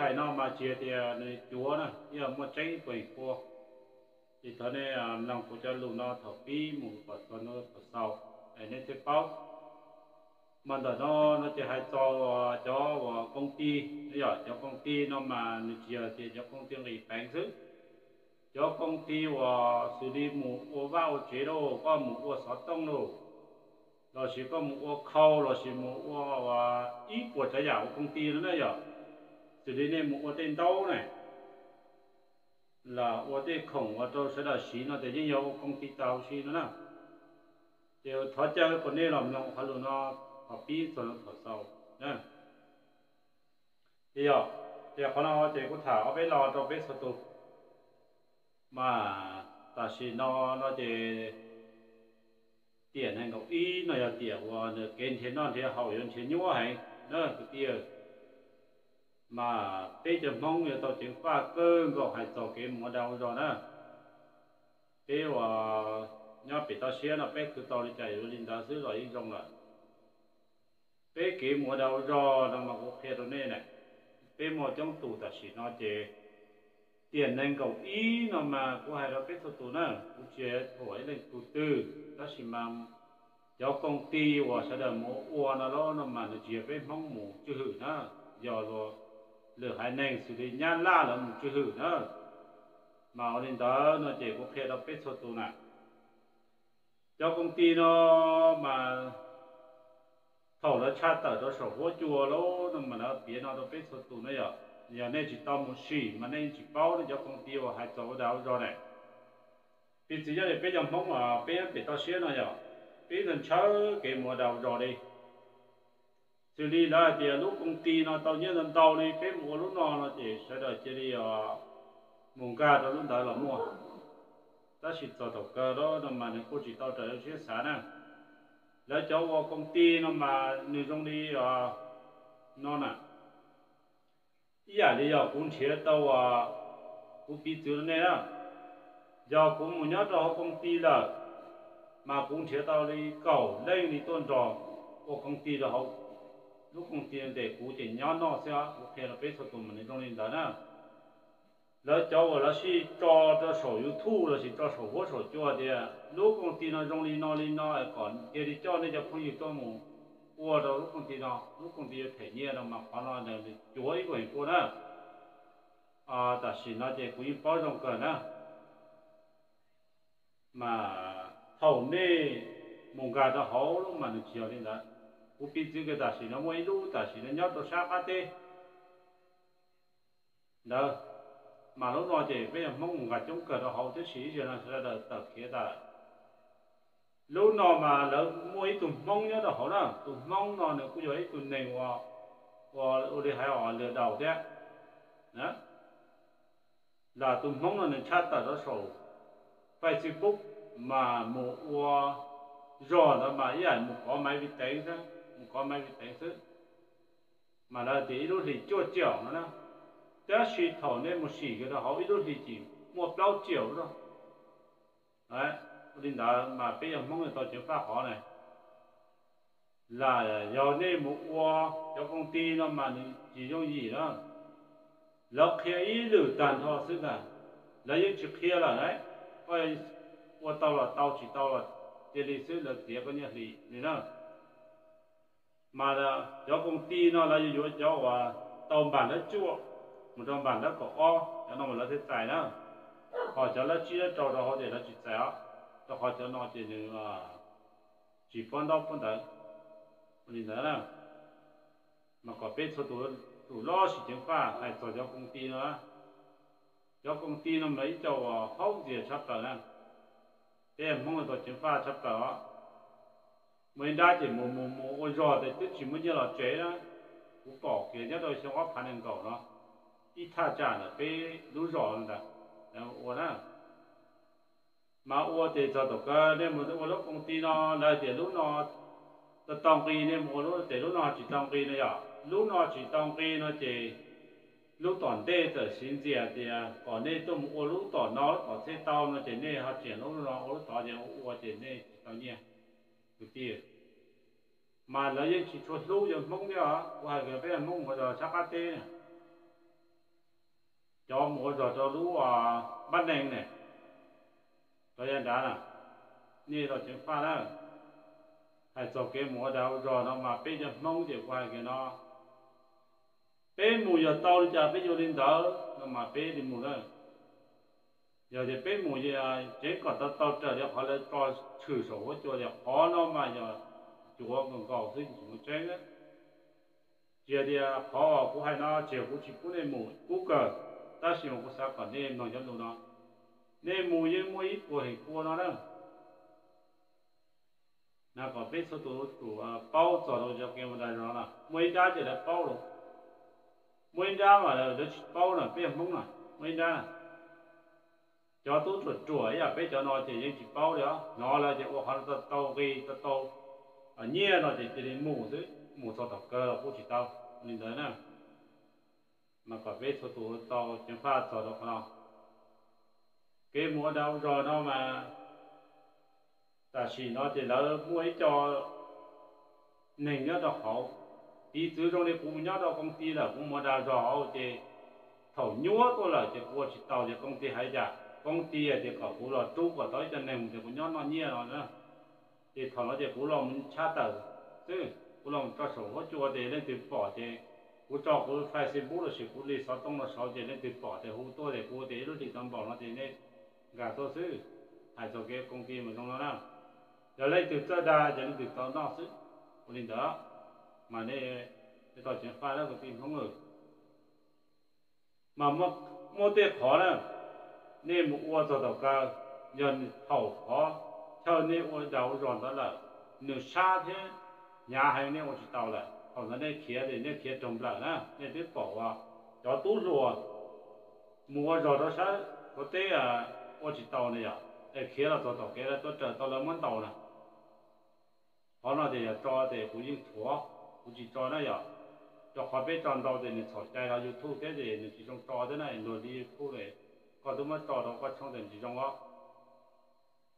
hais no mas tsis hais tias nws cuav na, yeej muaj tseeb ib puas feem pua. Ces thov nej mloog kuv cov lus no thaum pib mus kom txog thaum xaus, nej thiaj paub. Mas ntawm no no ces hais txog cov uas koob tij, yog cov koob tij no mas nws tsis yog tias cov koob tij nqis peev xwb. Cov koob tij uas xws li mus ua vaj ua tsev lauj, koj mus ua xov tooj lauj, lossis koj mus ua khau lossis mus ua ib puas tsav yam ua koob tij no na yom, xws li nej mus ua tej ntaub na, los ua tej khoom ua rau sawv daws siv no ces yeej yog ua koob tij tau huv si no na. Ces thov caw kom nej los mloog qhov lus no thaum pib txog thaum xaus na. Ces yog, ces qhov no ces kuv tham ob peb lo rau peb txhua tus. Mas tam sim no no ces tiam nees nkaum ib no yog tiam uas nws kev nrhiav noj nrhiav haus yuav nrhiav nyuaj heev na kwv tij. Mas peb cov Hmoob yuav tau ceev faj kawg nkaus hais txog kev mus ua dag ua zog na. Peb uas nyob pem toj siab no peb khwv tau li cas yuav li ntawd xwb los yeej zoo lawm. Peb kev mus ua dag ua zog no mas kuv qhia rau nej na, peb muaj coob tus tam sim no ces tiam nees nkaum ib no mas kuv hais rau peb txhua tus na, kuv tsis thuam ib leej tus twg, tab sis mas cov koob tij uas sawv daws mus ua no los no mas nws tsis yog peb Hmoob mus tswj hwm na, yog luag lwm haiv neeg xws li Nyab Laj lawv mus tswj hwm na. Mas ua li ntawd no ces kuv qhia rau peb txhua tus na, cov koob tij no mas thaum lawv tshaj tawm rau saum huab cua lawm no mas lawv piav no rau peb txhua tus na yom. Yog nej tsis tau mus sim mas nej tsis paub nej cov koob tij uas hais txog ua dag ua zog na. Piv txwv nyob li peb cov Hmoob peb nyob pem toj siab no yog peb ntshaw kev mus ua dag ua zog li. Xws li lawv hais tias lub koob tij no tau nyiaj ntau ntau li, peb mus ua lub no no ces sawv daws cia li mus nkag rau lub ntawd los muaj. Tab sis txog thaum kawg no mas nws kuj tsis tau raws lub siab xav na. Lawv cov ua koob tij no mas nws zoo li no na, ib yam li yog kuv nrhiav tau, kuv piv txwv rau nej na, yog kuv mus nyob rau hauv koob tij lawm, mas kuv nrhiav tau li kaum leej li tuaj nrog ua koob tij rau hauv lub koob tij ntawm kuv ces nyob noj xwb. Kuv qhia rau peb txhua tus mas nws zoo li ntawd na. Lawv cov uas lawv sij tso rau saum YouTube lossis tso saum huab saum cua tias lub koob tij no zoo li no li no es kom cia li coj nej cov phooj ywg tuaj mus ua rau lub koob tij no, lub koob tij yuav them nyiaj no mas qhov no nws cuav ib puas feem pua na. Tam sim no ces kuv yeej paub zoo kawg na. Mas thaum nej mus nkag rau hauv lub mas nws tsis yog li ntawd. Kuv piv txwv kiag tam sim no muaj ib lub tam sim no nyob rau sab qab teb ntawd, mas lub no ces peb yog Hmoob mus nkag coob kawg rau hauv tib si, ib zaug no sawv daws tawm khiav tas lawm. Lub no mas lawv muaj ib tug Hmoob nyob rau hauv na, tus Hmoob no nws kuj yog ib tug neeg ua, ua li hais os lwm daus thiab. Los tus Hmoob no nws tshaj tawm rau saum Facebook mas mus ua zog ntawd mas ib yam mus kov maiv vi teev xwb, mus kov maiv vi teev xwb. Mas lawv tias ib lub hlis cuaj caum no na, tab sis thaum nej mus sim kiag rau hauv ib lub hlis ces muaj plaub caum lub. Ua li ntawd mas peb yog Hmoob yuav tau ceev faj qhov na. Lam yog nej mus ua cov koob tij no mas nws tsis yooj yim na. Lawv qhia ib lwm tag nrho xwb ntag, lawv yeej tsis qhia lawm na. Koj ua tau los tau, tsis tau los cia li xwb, lawv txiav koj nyiaj hli li na. Mas cov koob tij no lawv yuav yuav cov uas tau npam ntawv cuaj mus rau npam ntawv kaum ob, cov no mas lawv thiaj txais na. Ho cov lab tsib lab rau rau hauv ces lawv tsis txais os, rau qhov cov no ces nws tsis paub ntaub paub ntawv. Ua li ntawd na, mas kom peb txhua tus tsum loj sim ceev faj hais txog cov koob tij no. Cov koob tij no mas ib co uas haub ntxias tshaj plaws na. Peb Hmoob tau ceev faj tshaj plaws os. Muaj ib nrab ces mus mus mus ua zog ces twb tsis muaj nyiaj los tsev na. Kuv pom kiag nyob rau xyoo ob phav nees nkaum no, ib thaj tsam ntawm peb lub zos ntawd ua na. Mas ua ces txog tom kawg nej mus ua lub koob tij no, lawv tias lub no tau tau nqi, nej mus ua lub, ces lub no tsis tau nqi no yom. Lub no tsis tau nqi no ces lub tom ntej txawm siv ntxias tias kom nej tuaj mus ua lub tom no, lub tom txhij tau no ces nej ho tsiam lub no ua lub tod ces ua ua ces nej tsis tau nyiaj kwv tij. Mas lawv yeej tsis tshua hlub cov Hmoob thiab os. Kuv hais tias peb Hmoob mus zog sab qab teb na, Cov mus ua zog rau lub Npab Neeg ne, rau yav nrad na, nej tau ceev faj na. Hais txog kev mus ua dag ua zog no mas peb cov Hmoob ces kuv hais kiag no, peb mus yog tau li cas peb yuav li ntawd no mas peb li mus na. Yog tias peb mus tseev kom tau tau raws li qhov lawv tso tshwm saum huab cua tias qhov no mas yog cuav nkaus nkaus xwb tsis mus tseeb. Tsis yog tias qhov kuv hais no tsis yog kuv tsis pub nej mus, pub kawg, tab sis mas kuv xav kom nej mloog cov lus no. Nej mus yeej muaj ib puas feem pua no na. Na kom peb txhua tus tsum paub txog rau cov kev mus dag zog na. Muaj ib nrab ces lawv paub lawm, muaj ib nrab mas lawv tsis paub na, peb Hmoob na, muaj ib nrab na. Cov tub ruam ruam ib yam peb cov no ces yeej tsis paub li os, hnov lawv ces ua qhov no tau tau nqi tau tau nyiaj no ces cia li mus xwb, mus txog tom kawg los kuj tsis tau li ntawd na. Mas kom peb txhua tus tau ceev faj txog rau qhov no. Kev mus ua dag ua zog no mas tam sim no ces lawv muaj ib co neeg nyob rau hauv, piv txwv zoo li kuv mus nyob rau koom ti lawm, kuv mus ua dag zog hauv ces thaum nyuaj tuaj lawm ces kuv ua tsis tau ces koom ti hais cas, koom ti hais tias kom kuv los rub kom tau ib co neeg mus tias kuv nyob noj nyiaj no na. Ces thaum no ces kuv los mus tshaj tawm xwb, kuv los mus tso saum huab cua ces leej twg pom ces kuv tso kuv Facebook los sis kuv li xov tooj los saud ces leej twg pom ces hu tuaj ces kuv tias ib lub hlis tau npaum no ces nej nkag tuaj xwb. Hais txog kev koom ti mas zoo no na, yog leej twg txawj dag ces leej twg tau noj xwb. Ua li ntawd mas nej tau ceev faj lawm kwv tij Hmoob. Mas muaj tej qhov na, nej mus ua txog tom kawg, yog thaum qhov chaw nej ua dag ua zog ntawd lawm, nws sab thiab hnyav heev nej ua tsis tau lawm, thaum ntawd nej khiav ces nej khiav raug nplawm na. Nej twb pom uas cov tub hluas mus ua zog rau sab Suav teb ua tsis tau na yom, es khiav los txog tom kev lawv tuaj raws tau lawv muab ntaus na. Qhov no ces yog tso ces kuv yeej thuav, kuv tsis tso na yom. Rau qhov peb tso ntau ces nws txhaum cai rau YouTube thiab ces nws tsis zoo tso thiab na, luag li YouTube koj twb muab tso rau koj tshooj ces tsis zoo os.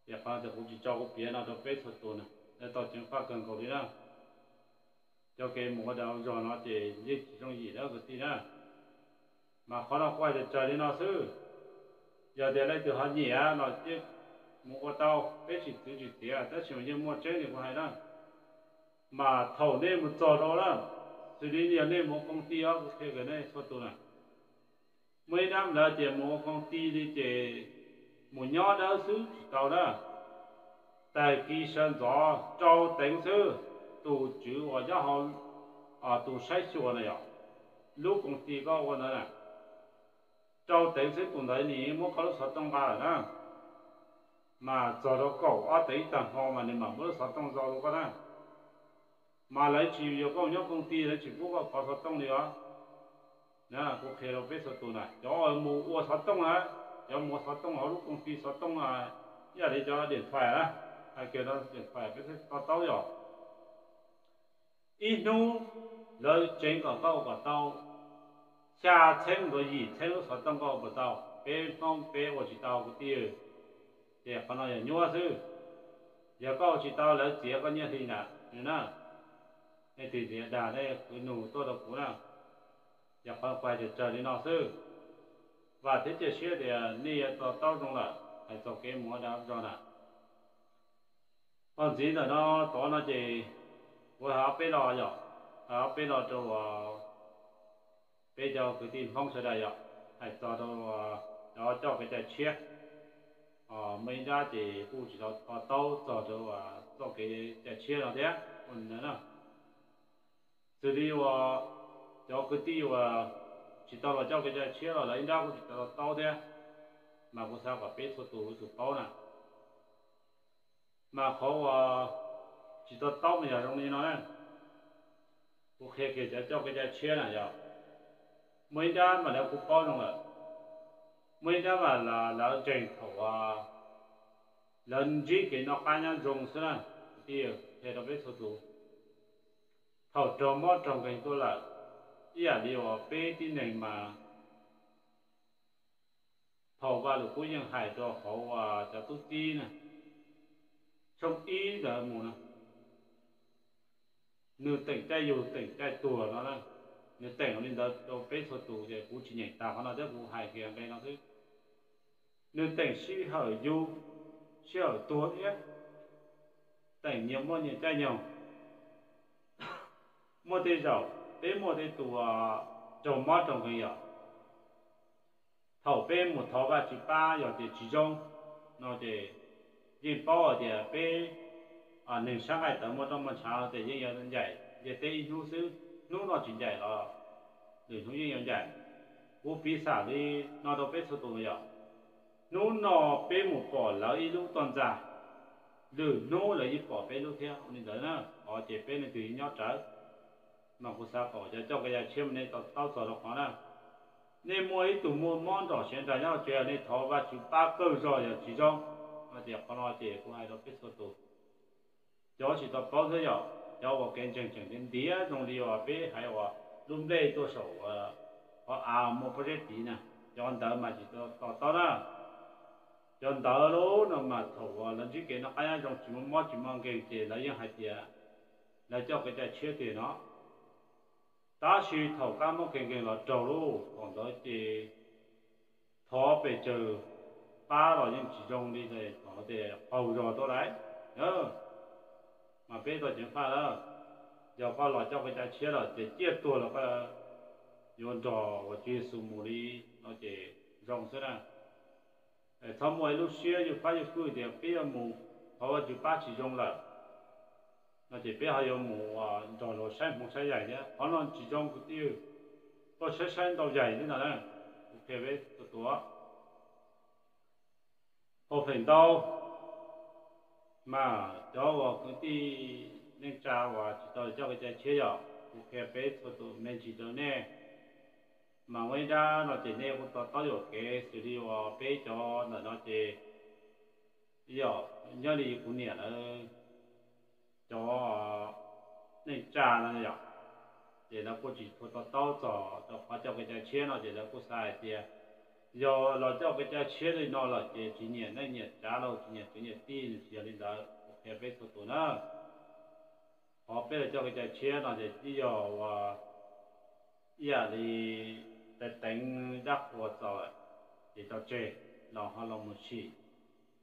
Ces qhov no ces kuv tsis tso, kuv piav no rau peb txhua tus na, nej tau ceev faj kawg nkaus li na. Cov kev mus ua dag ua zog no ces yeej tsis yooj yim na kwv tij na. Mas qhov no kuv hais tsawg tsawg li no xwb. Yog tias leej twg ho nyiam los yeej mus ua tau, peb tsis txwv tsis txiav, tab sis mas yeej muaj tseeb li kuv hais na. Mas thaum nej mus txog rau na, xws li yog nej mus ua koom ti os, kuv qhia rau nej txhua tus na, muaj ib nrab lawv tias mus ua koom ti li ces mus nyob dawb xwb tsis tau na. Tag kis sawv ntxov rau teev xwb, tus tswv uas nyob hauv, tus saib xyuas na yom, lub koom ti koj ua ntawd na, rau teev xwb tus ntawd nws muab koj lub xov tooj nqa lawm na. Mas txog rau kaum ob teev ib tag hmo mas nws mam muab lub xov tooj tso rau koj na. Mas lawv tsis yuav koj mus nyob koom ti, lawv tsis pub koj kov xov tooj li os. Na kuv qhia rau peb txhua tus na, cov mus ua xov tooj na, cov mus ua xov tooj hauv lub koom ti xov tooj, ib yam li cov điện thoại na, hais kiag no điện thoại peb thiaj to taub yom. Ib hnub lawv tseev kom koj ua kom tau xya txheeb ntawd yim txheeb lub xov tooj koj ua puas tau? Peb Hmoob peb ua tsis tau kwv tij, ces qhov no yog nyuaj xwb. Yog koj ua tsis tau lawv txiav koj nyiaj hli na, na. Nej tig tias dag nej kwv nug tuaj rau kuv na. Yog qhov kuv hais tsawg tsawg li no xwb. Vam thiab cia siab tias nej yuav to taub zoo lawm hais txog kev mus ua dag ua zog na. Ho ntxiv ntawm no tod no ces kuv hais ob peb lo yom, hais ob peb lo rau peb cov kwv tij Hmoob sawv daws yom, hais txog rau cov coj kev cai tshiab. Muaj ib nrab ces kuj tsis tau to taub txog rau txoj kev cai tshiab no thiab ua li ntawd na. Xws li uas cov kwv tij uas tsis tau los coj kev cai tshiab los lawv ib nrab kuj tsis tau to taub thiab, mas kuv xav kom peb txhua tus yuav tsum paub na. Mas qhov uas tsis to taub mas yog zoo li no na. Kuv qhia kiag cov coj kev cai tshiab na yog, muaj ib nrab mas lawv kuj paub zoo lawm, muaj ib nrab mas lawv ntseeg thaum lawv ntsib kev noj qab nyob zoo xwb na. Kwv tij, qhia rau peb txhua tus, thaum raug mob raug nkeeg tuaj lawm, ib yam li uas peb tib neeg mas thaum Vaj Lus Kub yeej hais rau hauv cov tub txib na, tshooj ib ntawd mus na, nws teem caij yug teem caij tuag no na. Nws teem li ntawd rau peb txhua tus ces kuv tsis nyeem tas qhov no thiab, kuv hais kiag nqe no xwb. Nws teem sij hawm yug, sij hawm tuag thiab, teem nyias muaj nyias caij nyoog. Muaj tej zaum peb muaj tej tus raug mob raug nkeeg yom, thaum peb mus thov Vajtswv pab yog tias tsis zoo no ces yeej paub hais tias peb neeg sab nqaij tawv muaj roj muaj ntshav no ces yeej yuav ncaim ntiaj teb ib hnub xwb, hnub no tsis ncaim los lwm hnub yeej yuav ncaim. Kuv piv xam li no rau peb txhua tus yom, hnub no peb mus pom lawv ib lub toj ntxa, lwm hnub lawv yeej pom peb lub thiab. Ua li ntawd na, qhov ces peb leej twg nyob rawv. Mas kuv xav kom cov coj kev cai tshiab mas nej to taub txog rau qhov na, nej muaj ib tug muaj mob nrog siav nrag nyob tsev, nej thov Vajtswv pab kawg zog yog tsis zoo no ces qhov no ces kuv hais rau peb txhua tus, cov tsis tau paub xwb yom, cov uas kev ntseeg tseem ntiav ntiav zoo li uas peb hais uas lub nplej tuaj saum qhov av muaj pob zeb tid na, cov ntawd mas tsis to taub na. Cov ntawd lub no mas thaum uas lawv ntsib kev noj qab nyob zoo tsis muaj mob tsis muaj nkeeg ces lawv yeej hais tias lawv coj kev cai tshiab tiag no. Tab sis thaum kab mob kev nkeeg los raug lub thaum ntawd ces thov pes tsawg pab los yeej tsis zoo li thaum tias qaug zog tuaj lawm. Mas peb tau ceev faj lawm, yog koj los coj kev cai tshiab lawm ces ciaj tuag los koj yuav nrog uas Tswv Yexus mus li no ces zoo xwb na. Txhob muaj ib lub siab yuj fab yuj fwj tias peb yuav mus thov Vajtswv pab tsis zoo lawm no ces peb ho yuav mus nrog luag saib hmoov saib yaig thiab. Qhov no tsis zoo kwv tij, koj saib saib ntau yaig li ntawd na, kuv qhia peb tus tuav hauv feem ntau mas cov uas kwv tij neej tsa uas tsis tau coj kev cai tshiab yom, kuv qhia peb txhua tus me ntsis rau nej. Mas muaj ib nrab no ces nej kuj to taub yuam kev xws li uas peb cov ntawm no ces yog nyob li kuv niam lawv cov neej tsa no yom, ces lawv kuj tsis tshua to taub txog rau qhov coj kev cai tshiab no ces lawv kuj xav hais tias yog los coj kev cai tshiab li no lawm ces tsis nyiam neej nyiam tsav los tsis nyiam kwv nyiam tij. Nws tsis yog li ntawd, kuv qhia peb txhua tus na, qhov peb los coj kev cai tshiab no ces twb yog uas ib yam li teev teev dab qhuas txaus ces tso tseg, los ho los mus sim,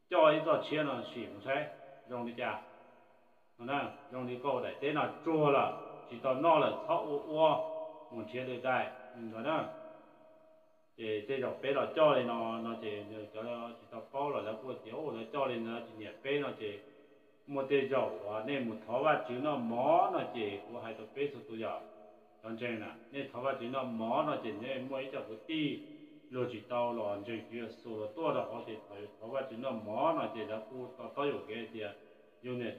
coj ib txoj tshiab no sim mus saib zoo li cas. Zoo li koj daim teb no tsuag lawm tsis tau noj lawm txhob ua ua, mus nrhiav lwm daim ntawd na. Ces tej zaum peb los coj li no no ces cov tsis tau paub los lawv kuj tias lawv coj li no tsis nyiam peb no ces muaj tej zaum uas nej mus thov Vajtswv noj mov no ces kuv hais rau peb txhua tus yom, cov ntseeg na, nej thov Vajtswv noj mov no ces nej muaj ib co kwv tij luag tsis tau los ntseeg Tswv Yexus los tuaj rau hauv ces thaum yus thov Vajtswv noj mov no ces lawv kuj to taub yuam kev tias yus niam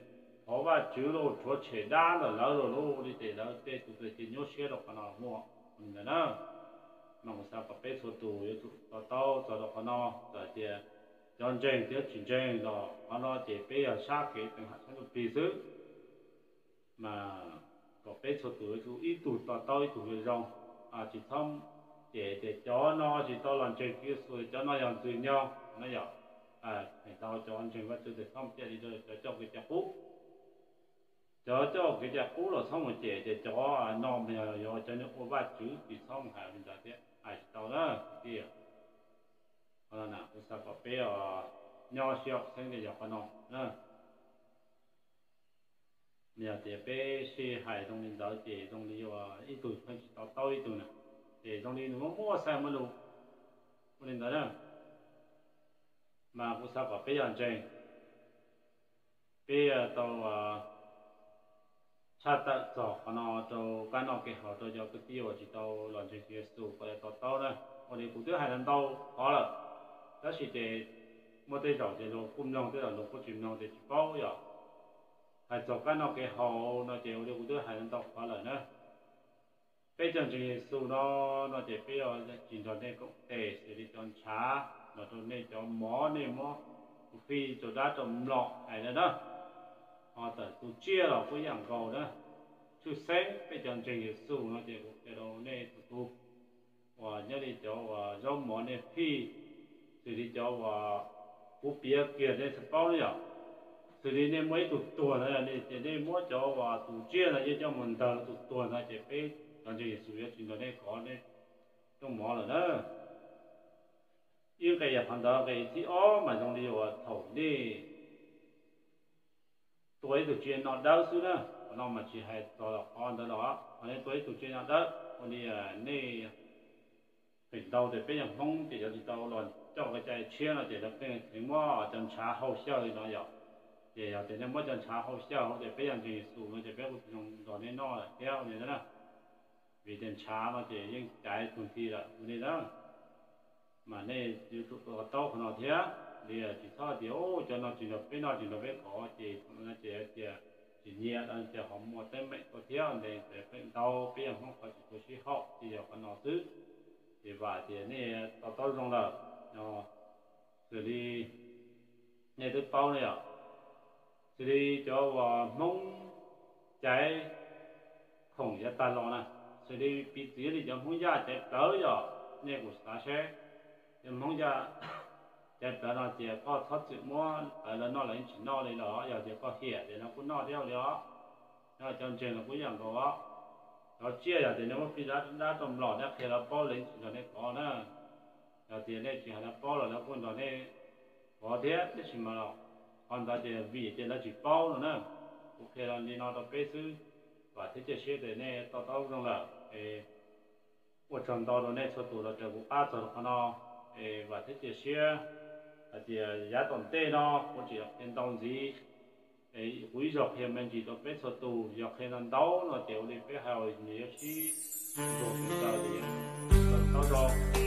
thov Vajtswv los rhuav tshem dab ntawm lawv los li ces lawv tej tus ntawd ces nyuaj siab rau qhov no muaj li ntawd na. Mas kuv xav kom peb txhua tus yuav tsum to taub txog rau qhov no, txawm tias cov ntseeg thiab tsis ntseeg los qhov no ces peb yog sab kev teev ham sab ntsuj plig xwb. Mas kom peb txhua tus yuav tsum ib tug to taub ib tug zoo zoo, tsis txhob cem tias cov no tsis tau los ntseeg Tswv Yexus cov no yog ntxwg nyoog no yom. Feem ntau cov ntseeg Vajtswv ces txhob cem li cov coj kev cai qub. Cov coj kev cai qub los txhob mus cem tias cov no mas yog cov ua Vajtswv, tsis txhob mus hais li ntawd thiab, hais tsis tau na kwv tij. Kuv xav kom peb nyob siab xeeb tias yog qhov no na. Yog tias peb sib hais zoo li ntawd ces zoo li uas ib tug pheej tsis to taub ib tug na, ces zoo li nws muaj muaj xaiv muaj lus ua li ntawd na. Mas kuv xav kom peb yog ntseeg, peb tau tshaj tawm txog qhov no rau kab noj kev haus rau cov kwv tij uas tsis tau los ntseeg Tswv Yexus kom lawv to taub na. Ua li kuv twb hais ntau qhov lawm, tab sis ces muaj tej zaum ces luag kuj mloog, tej zaum luag kuj tsis mloog ces tsis paub yom. Hais txog kab noj kev haus no ces ua li kuv twb hais ntau qhov lawm na. Peb cov ntseeg Yexus no, no ces peb yuav tsis nrog nej koom tes xws li cov ntshav, nrog rau nej cov mov nej muab fij rau dab rau mlom hais na na. Ho tawm tus tsiaj los kuj ib yam nkaus na. Tshwj xeeb peb cov ntseeg Yexus no ces kuv qhia rau nej tus tus uas nyob li cov uas zaub mov nej fij, xws li cov uas kuv piav kiag nej txhaj paub na yom. Xws li nej muaj ib tug tuag no ces nej muab cov uas tus tsiaj no yeej coj mus ntawg tus tuag no ces peb Ntseeg Yexus yuav tsis nrog nej kov nej rooj mov lawm na. Ib nqe yog qhov ntawd, nqe thib ob mas zoo li uas thaum nej tua ib tug tsiaj noj dawb xwb na. Qhov no mas tsis hais txog qhov ntawd los, qhov nej tua ib tug tsiaj noj dawb ua li nej feem ntau tias peb yog Hmoob ces yuav tsis tau los coj nqe cai tshiab no ces lawv pheej muab cov ntshav hau xyaw li no yom. Ces yog tias nej muab cov ntshav hau xyaw hauv tias peb yog ntseeg Yexus no ces peb kuj tsis zoo nrog nej noj lawm thiab ua li ntawd na. Vim tias ntshav no ces yeej caiv tug nthi lawm ua li na. Mas nej yuav tsum to taub qhov no thiab, li tsis txhob tias cov no tsis nrog peb noj tsis nrog peb kov ces, ces tias tsis nyiam no ces ho muaj teeb meem tuaj thiab ne. Feem ntau peb yog Hmoob qhov tsis tshua sib haum ces yog qhov no xwb. Ces vam tias nej to taub zoo lawm no, xws li nej twb paub ne yom, xws li cov uas Hmoob caiv khoom yav tag los na, xws li piv txwv li cov Hmoob Yaj caiv plawv yom, nej kuj xav seb cov Hmoob Yaj caiv plawv no ces koj txhob txwm muab plawv lawv noj, lawv yeej tsis noj li los yog tias koj hiam ces lawv kuj noj thiab li os. Cov ntseeg los kuj ib yam nkaus os. Cov tsiaj yog tias nej muab plig dab rau nplom nej qhia lawv paub lawv yeej tsis nrog nej kov na. Yog tias nej tsis hais lawv paub los lawv kuj nrog nej kov thiab, tab sis mas qhov ntawd ces vim tias lawv tsis paub no na. Kuv qhia li no rau peb xwb, vam thiab cia siab tias nej to taub zoo lawm. Ua tsaug ntau rau nej txhua tus los raws kuv qab txog qhov no. Es vam thiab cia siab hais tias yav tom ntej no kuv tseem qhia ntau ntxiv. Kuv ib zaug qhia me ntsis rau peb txhua tus, yog qhia ntau ntau no ces ua li peb hais nws yuav sib ntuag tsis tau li. Tau zoo.